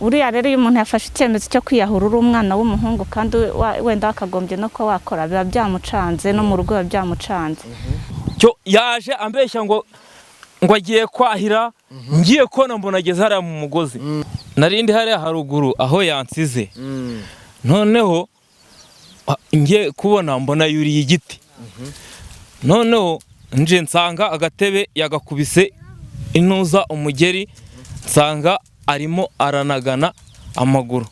Buriya rero iyo umuntu yafashe icyemezo cyo kwiyahura uri umwana w'umuhungu kandi wenda wakagombye no kuba wakora, biba byamucanze, no mu rugo biba byamucanze. Cyo yaje ambeshya ngo agiye kwahira, ngiye kubona mbona ageze hariya mu mugozi. Narindi hariya haruguru aho yansize, noneho ngiye kubona mbona yuriye igiti. Noneho nje nsanga agatebe yagakubise intuza umugeri, nsanga arimo aranagana amaguru.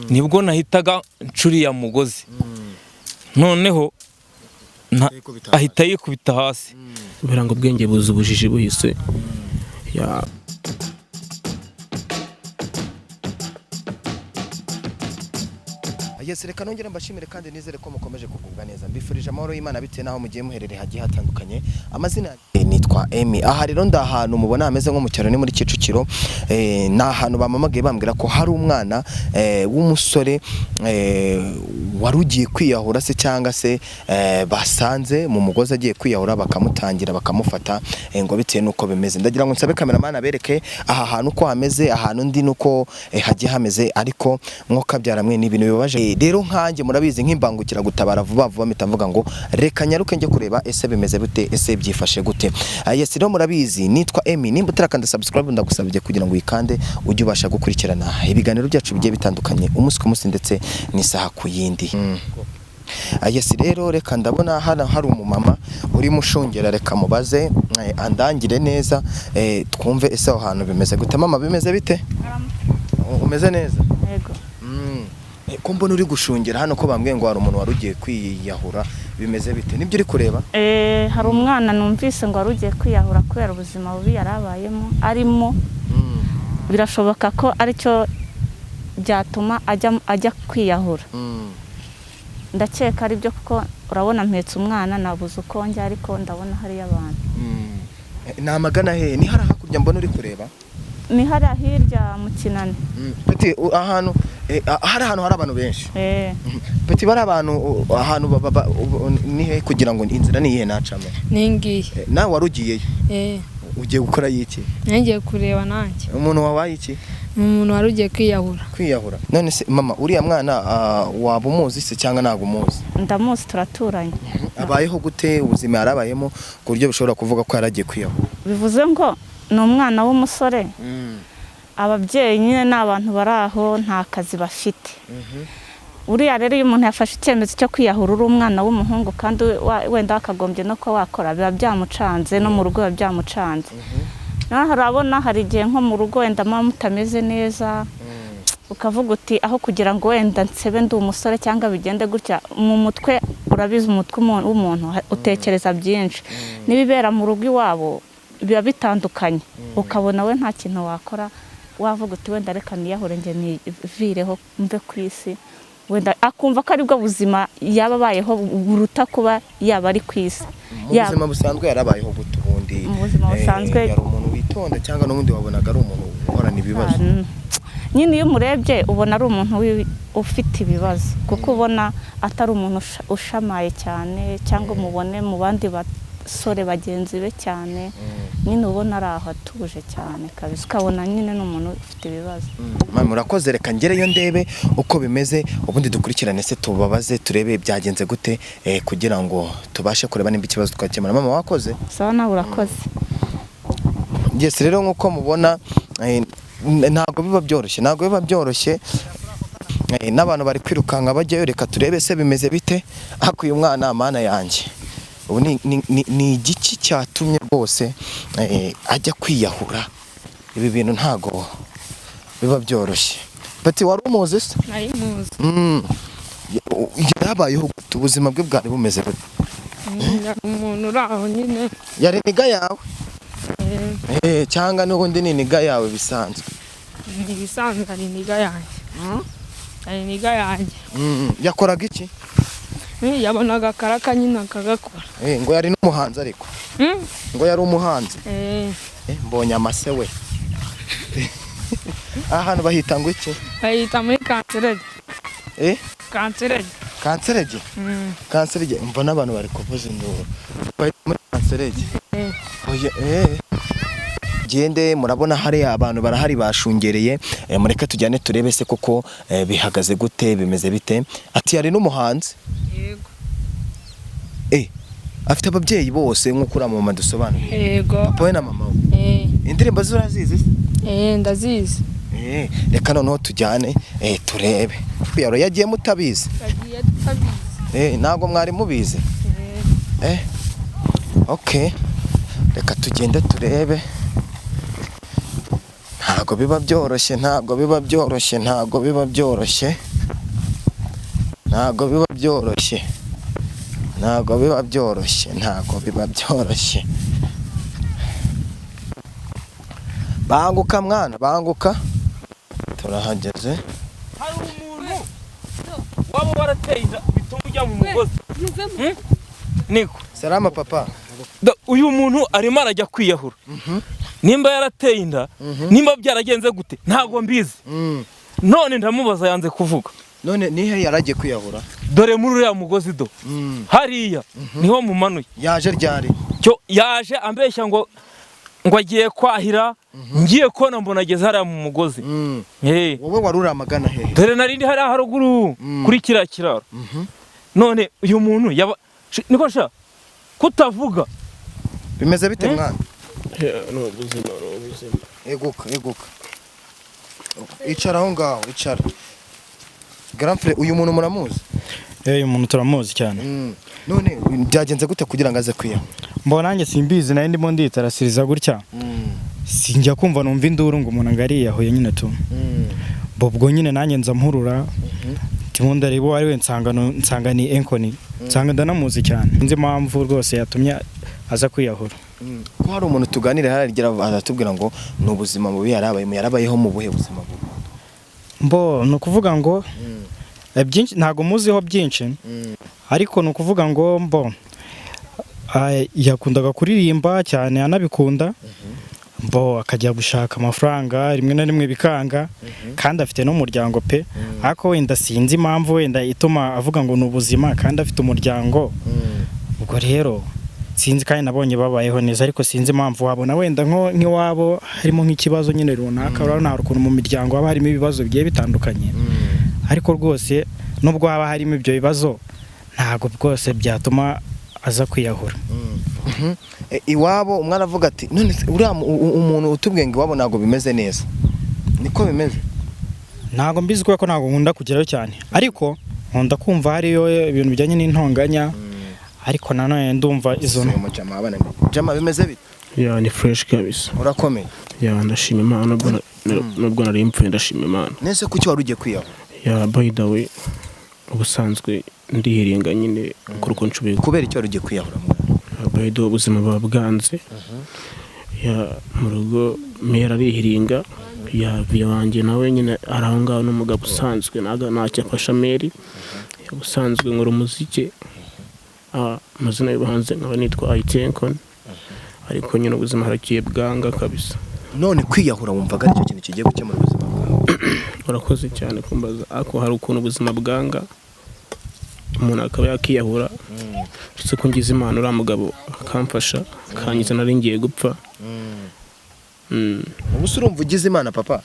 Nibwo nahitaga ncuriya mugozi, noneho ahita yikubita hasi. Kubera ngo ubwenge buza ubujiji buhise ya. Yes, reka nongere mbashimire kandi nizere ko mukomeje kugubwa neza. Mbifurije amahoro y'Imana bitewe n'aho mugiye muherereye hagiye hatandukanye. Amazina nitwa Emi. Aha rero ndi ahantu mubona hameze nko mu cyaro, ni muri Kicukiro. Ni ahantu bamamagaye bambwira ko hari umwana w'umusore wari ugiye kwiyahura se cyangwa se basanze mu mugozi agiye kwiyahura, bakamutangira bakamufata ngo bitewe n'uko bimeze. Ndagira ngo nsabe cameraman abereke aha hantu uko hameze, ahantu ndi nuko hagiye hameze, ariko mwokabyara mwe ni ibintu bibabaje. Rero nkanjye murabizi nk'imbangukira gutabara vuba vuba mpita mvuga ngo reka nyaruke njye kureba ese bimeze bute, ese byifashe gute. Yes, rero murabizi nitwa Emi. Nimba utarakanda subscribe ndagusabye kugira ngo uyikande ujye ubasha gukurikirana ibiganiro byacu bigiye bitandukanye umunsi ku munsi ndetse n'isaha ku yindi. Yes, rero reka ndabona hano hari umumama urimo ushungera, reka mubaze andangire neza, twumve ese aho hantu bimeze gute. Mama, bimeze bite? Umeze neza? Yego. Ko mbona uri gushungera hano, ko bambwiye ngo hari umuntu wari ugiye kwiyahura, bimeze bite? Nibyo uri kureba? Hari umwana numvise ngo wari ugiye kwiyahura kubera ubuzima bubi yari abayemo arimo. Birashoboka ko aricyo byatuma ajya kwiyahura. Ndakeka ari byo, kuko urabona mpetse umwana, nabuze uko njya, ariko ndabona hariyo abantu. Ni amagana hehe? Ni hariya hakurya mbona uri kureba? Ni hariya hirya mu Kinani. Peti, ahantu hari ahantu hari abantu benshi. Peti, bari abantu ahantu ni he kugira ngo inzira ni iyihe nacamo? Ni ngiyi. Nawe wari ugiyeyo? Ugiye gukora iki? Ngiye kureba nanjye. Umuntu wabaye iki? Ni umuntu wari ugiye kwiyahura. Kwiyahura. None se mama, uriya mwana waba umuzi se cyangwa ntabwo umuzi? Ndamuzi, turaturanye. Abayeho gute? Ubuzima yarabayemo ku buryo bishobora kuvuga ko yaragiye kwiyahura? Bivuze ngo ni umwana w'umusore, ababyeyi nyine ni abantu bari aho, nta kazi bafite. Buriya rero iyo umuntu yafashe icyemezo cyo kwiyahura uri umwana w'umuhungu kandi wenda wakagombye no kuba wakora, biba byamucanze, no mu rugo biba byamucanze. Naho urabona hari igihe nko mu rugo wenda muba mutameze neza, ukavuga uti aho kugira ngo wenda nsebe ndi umusore cyangwa bigende gutya, mu mutwe urabizi, umutwe w'umuntu utekereza byinshi. N'ibibera mu rugo iwabo biba bitandukanye, ukabona we nta kintu wakora, wavuga uti wenda reka niyahure njye nivireho mve ku isi, wenda akumva ko aribwo buzima yaba abayeho buruta kuba yaba ari ku isi. Mu buzima busanzwe yarabayeho gute ubundi? Mu buzima busanzwe yari umuntu witonda cyangwa n'ubundi wabonaga ari umuntu uhorana ibibazo? Nyine iyo umurebye ubona ari umuntu ufite ibibazo, kuko ubona atari umuntu ushamaye cyane cyangwa umubone mu bandi basore bagenzi be cyane. Nyine ubona ari aho atuje cyane kabisa, ukabona nyine ni umuntu ufite ibibazo. Mama murakoze, reka ngereyo ndebe uko bimeze, ubundi dukurikirane se tubabaze turebe byagenze gute, kugira ngo tubashe kureba nimba ikibazo twakemura. Mama wakoze? Sawa, nawe urakoze. Yes, rero nkuko mubona ntabwo biba byoroshye, ntabwo biba byoroshye. N'abantu bari kwirukanka bajyayo, reka turebe se bimeze bite. Ariko uyu mwana, mana yanjye, ubu ni igiki cyatumye rwose ajya kwiyahura? Ibi bintu ntago biba byoroshye. Peti, wari umuzi se? Nari muzi. Yarabayeho gute? Ubuzima bwe bwari bumeze gute? Yari umuntu uri aho nyine. Yari niga yawe? Cyangwa n'ubundi ni niga yawe bisanzwe? Ni ibisanzwe, ari niga yanjye. Ari niga yanjye. Yakoraga iki? Yabonaga akaraka nyine akagakora. Ngo yari n'umuhanzi ariko. Ngo yari umuhanzi. Mbonye amase we. Ahantu bahita ngo iki? Bahita muri kanserege. Kanserege. Kanserege? Kanserege, mbona abantu bari kuvuza induru. Bahita muri kanserege. Oya. tugende, murabona hari abantu barahari bashungereye, mureke tujyane turebe se koko bihagaze gute, bimeze bite. Ati hari n'umuhanzi. Yego. Afite ababyeyi bose nk'uko uriya mama dusobanuriye. Yego. Papa we na mama we. Indirimbo ze urazizi se? Ndazizi. Reka noneho tujyane turebe. Yaro yagiye mutabizi. Bagiye tutabizi. Ntabwo mwari mubizi. Okay. Reka tugende turebe. Ntabwo biba byoroshye, ntabwo biba byoroshye, ntabwo biba byoroshye. Ntabwo biba byoroshye. Ntabwo biba byoroshye, ntabwo biba byoroshye. Banguka mwana, banguka. Turahageze. Hari umuntu waba warateye inda bituma ujya mu mugozi? Niko. Salama papa. Uyu muntu arimo arajya kwiyahura. Nimba yarateye inda, nimba byaragenze gute, ntabwo mbizi. None ndamubaza yanze kuvuga. None nihe yaragiye kwiyahura? Dore muri uriya mugozi do. Hariya niho mumanuye. Yaje ryari? Cyo yaje ambeshya ngo agiye kwahira, ngiye kubona mbona ageze hariya mu mugozi. Wowe wari uramagana hehe? Dore narindi hariya haruguru kuri kiriya kiraro. None uyu muntu yaba niko sha kutavuga. Bimeze bite mwana? Ni ubuzima, ni ubuzima. Eguka, eguka. Icara aho ngaho, icara. Grand frère, uyu muntu muramuzi? Uyu muntu turamuzi cyane. None byagenze gute kugira ngo aze kwiyahura? Mbona nanjye simbizi, nari ndimo nditarasiriza gutya. Sinjya kumva numva induru ngo umuntu ngariyahuye nyine tu. Ubwo nyine nanjye nza mpurura. Ndimo ndareba uwo ari we, nsanga ni Enkoni. Nsanga ndanamuzi cyane. Nzi impamvu rwose yatumye aza kwiyahura. Ko hari umuntu tuganira haragera aratubwira ngo ni ubuzima bubi yarabayemo, yarabayeho mu buhe buzima bubi? Mbo ni ukuvuga ngo byinshi ntago muziho byinshi, ariko ni ukuvuga ngo mbo yakundaga kuririmba cyane, anabikunda. Mbo akajya gushaka amafaranga rimwe na rimwe bikanga, kandi afite n'umuryango pe. Ariko wenda sinzi impamvu wenda ituma avuga ngo ni ubuzima kandi afite umuryango. Ubwo rero sinzi, kandi nabonye babayeho neza, ariko sinzi impamvu wabona wenda nk'iwabo harimo nk'ikibazo nyine runaka. Urabona hari ukuntu mu miryango haba harimo ibibazo bigiye bitandukanye, ariko rwose nubwo haba harimo ibyo bibazo ntabwo rwose byatuma aza kwiyahura. Iwabo umwana avuga ati none uriya umuntu utubwiye ngo iwabo ntabwo bimeze neza, niko bimeze? Ntabwo mbizi kubera ko ntabwo nkunda kugerayo cyane, ariko nkunda kumva hariyo ibintu bijyanye n'intonganya, ariko nanone ndumva izo Jama bimeze bite? Ya ni fresh kabisa. Urakomeye? Ya ndashima Imana, nubwo nari mpfuye ndashima Imana. Nese kuki wari ugiye kwiyahura? Ya by the way ubusanzwe ndihiringa nyine kuri uko nshoboye. Kubera icyo wari ugiye kwiyahura mwana? By the way ubuzima buba bwanze. Ya mu rugo mera arihiringa, ya viya wanjye nawe nyine ari aho ngaho n'umugabo usanzwe ntacyo afasha meri. Ubusanzwe nkora umuziki, amazina y'ubuhanzi nkaba nitwa Aitenkon, ariko nyine ubuzima haragiye bwanga kabisa. None kwiyahura wumvaga aricyo kintu kigiye gukemura ubuzima bwawe? Urakoze cyane kumbaza, ariko hari ukuntu ubuzima bwanga umuntu akaba yakiyahura. Uretse ko ngize Imana uriya mugabo akamfasha akangiza nari ngiye gupfa. Ubu se urumva ugize Imana papa?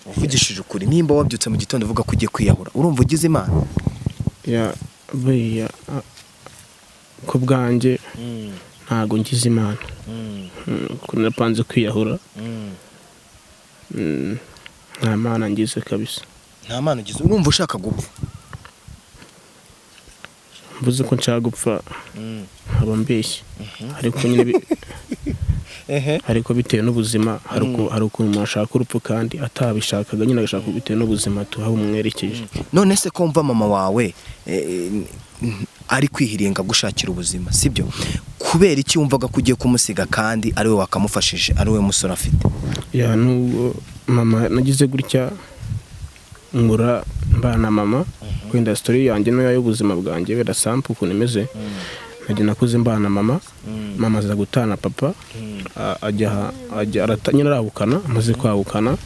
Uvugishije ukuri, nimba wabyutse mu gitondo uvuga ko ugiye kwiyahura, urumva ugize Imana? Ya buriya ku bwanjye ntago ngize Imana. Kuko napanze kwiyahura. Nta mana ngize kabisa. Nta mana ugize, urumva ushaka gupfa? Mvuze ko nshaka gupfa nkaba mbeshye, ariko nyine ariko bitewe n'ubuzima hari ukuntu umuntu ashaka urupfu kandi atabishakaga, nyine agashaka bitewe n'ubuzima tuhawe umwerekeje. None se ko mva mama wawe ari kwihiringa gushakira ubuzima, sibyo? Kubera iki wumvaga ko ugiye kumusiga kandi ari we wakamufashije, ari we musore afite? Ya nubwo mama nagize gutya ngura mbana mama, wenda story yanjye no y'ubuzima bwanjye wenda sample ukuntu imeze, najye nakuze mbana mama, mama aza gutana papa, ajya nyine arahukana, amaze kwahukana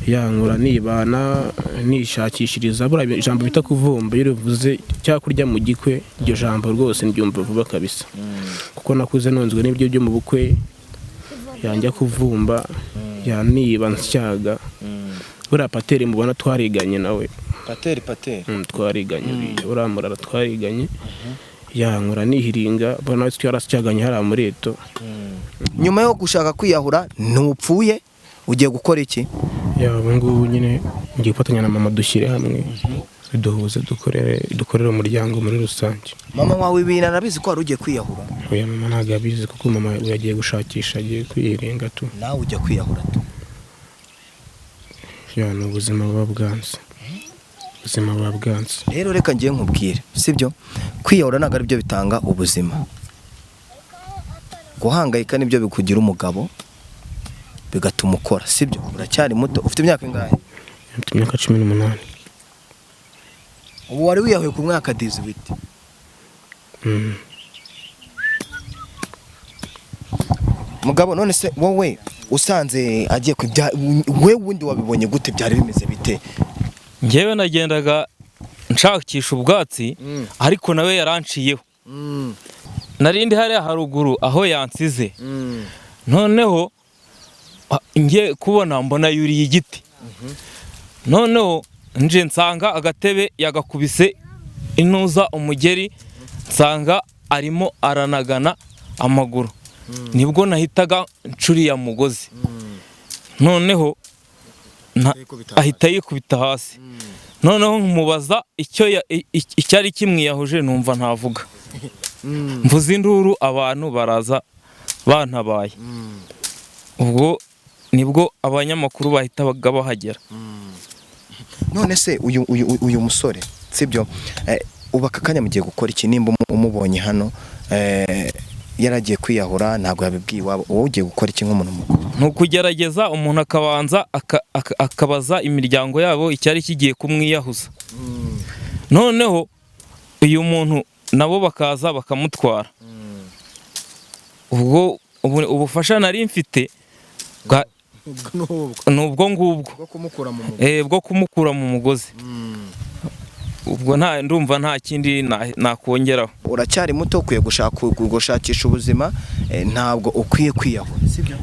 yankura nibana nishakishiriza. Buriya ijambo bita kuvumba iyo rivuze cyangwa kurya mu gikwe, iryo jambo rwose ndyumva vuba kabisa, kuko nakuze nunzwe n'ibyo byo mu bukwe. Yanjya kuvumba, yaniba nsyaga. Buriya pateri mubona twariganye nawe. Pateri, pateri. Twariganye uriya murara twariganye, yankura nihiringa, bona nawe twarasyaganye hariya muri eto. Nyuma yo gushaka kwiyahura ntupfuye, ugiye gukora iki? Ya, ubu ngubu nyine ngiye gufatanya na mama, dushyire hamwe, duhuze, dukorere umuryango muri rusange. Mama wawe ibintu arabizi ko wari ugiye kwiyahura? Oya, mama ntabwo abizi, kuko mama we yagiye gushakisha, agiye kwihiringa tu. Nawe ujya kwiyahura tu? Ya, ni ubuzima buba bwanze, ubuzima buba bwanze. Rero reka ngiye nkubwire, sibyo? Kwiyahura ntabwo aribyo bitanga ubuzima. Guhangayika nibyo bikugira umugabo, bigatuma ukora, sibyo? Uracyari muto, ufite imyaka ingahe? Mfite imyaka 18. Ubu wari wiyahuye ku mwaka 18? Mm. Mugabo, none se wowe usanze agiye kubya, we wundi wabibonye gute? Byari bimeze bite? Njyewe nagendaga nshakisha ubwatsi, ariko nawe yaranciyeho. Narindi hariya haruguru aho yansize. Noneho ngiye kubona mbona yuriye igiti. Noneho nje nsanga agatebe yagakubise intuza umugeri, nsanga arimo aranagana amaguru. Nibwo nahitaga ncuriya mugozi, noneho ahita yikubita hasi. Noneho nmubaza icyo icyari kimwiyahuje, numva ntavuga. Mvuze induru, abantu baraza bantabaye. Ubwo nibwo abanyamakuru bahitaga bahagera. None se uyu musore, sibyo, ubu aka kanya mugiye gukora iki? Nimba umubonye hano, yaragiye kwiyahura, ntabwo yabibwiye iwabo, wowe ugiye gukora iki nk'umuntu mukuru? Ni ukugerageza umuntu akabanza akabaza imiryango yabo icyari kigiye kumwiyahuza, noneho uyu muntu nabo bakaza bakamutwara. Ubwo ubufasha nari mfite ni ubwo ngubwo bwo kumukura mu bwo kumukura mu mugozi. Ubwo nta ndumva nta kindi nakongeraho. Uracyari muto, ukwiye gushakisha ubuzima, ntabwo ukwiye kwiyahura, sibyo?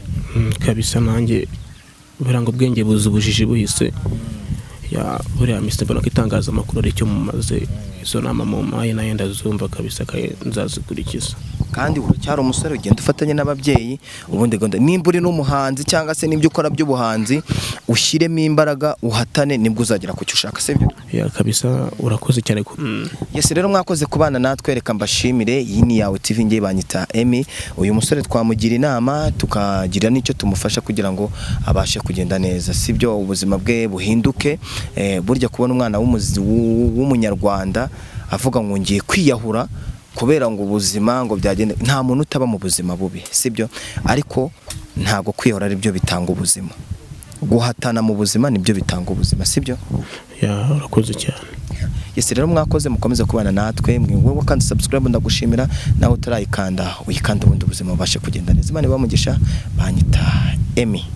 Kabisa nanjye buriya ngo ubwenge buza ubujiji buhise. Ya, buriya Mr. mbona ko itangazamakuru ari cyo mumaze. Izo nama mumpaye nayo ndazumva kabisa, kandi nzazikurikiza. Kandi uracyari umusore, ugenda ufatanye n'ababyeyi ubundi gahunda. Nimba uri n'umuhanzi cyangwa se n'ibyo ukora by'ubuhanzi, ushyiremo imbaraga, uhatane, nibwo uzagera ku cyo ushaka, sibyo? Ya, kabisa urakoze cyane. Yes, rero mwakoze kubana natwe, reka mbashimire. Iyi ni Yawe TV, ngiye banyita Emmy. Uyu musore twamugira inama, tukagira n'icyo tumufasha kugira ngo abashe kugenda neza, sibyo? Ubuzima bwe buhinduke. Burya kubona umwana w'umunyarwanda avuga ngo ngiye kwiyahura kubera ngo ubuzima ngo byagende, nta muntu utaba mu buzima bubi, sibyo? Ariko ntabwo kwiyahura ari byo bitanga ubuzima. Guhatana mu buzima nibyo bitanga ubuzima, sibyo? Ya, urakoze cyane. Yes, rero mwakoze, mukomeze kubana natwe. Wowe kandi subscribe ndagushimira, nawe utarayikanda uyikanda, ubundi ubuzima bubashe kugenda neza. Imana ibahe umugisha. Banyita Emmy.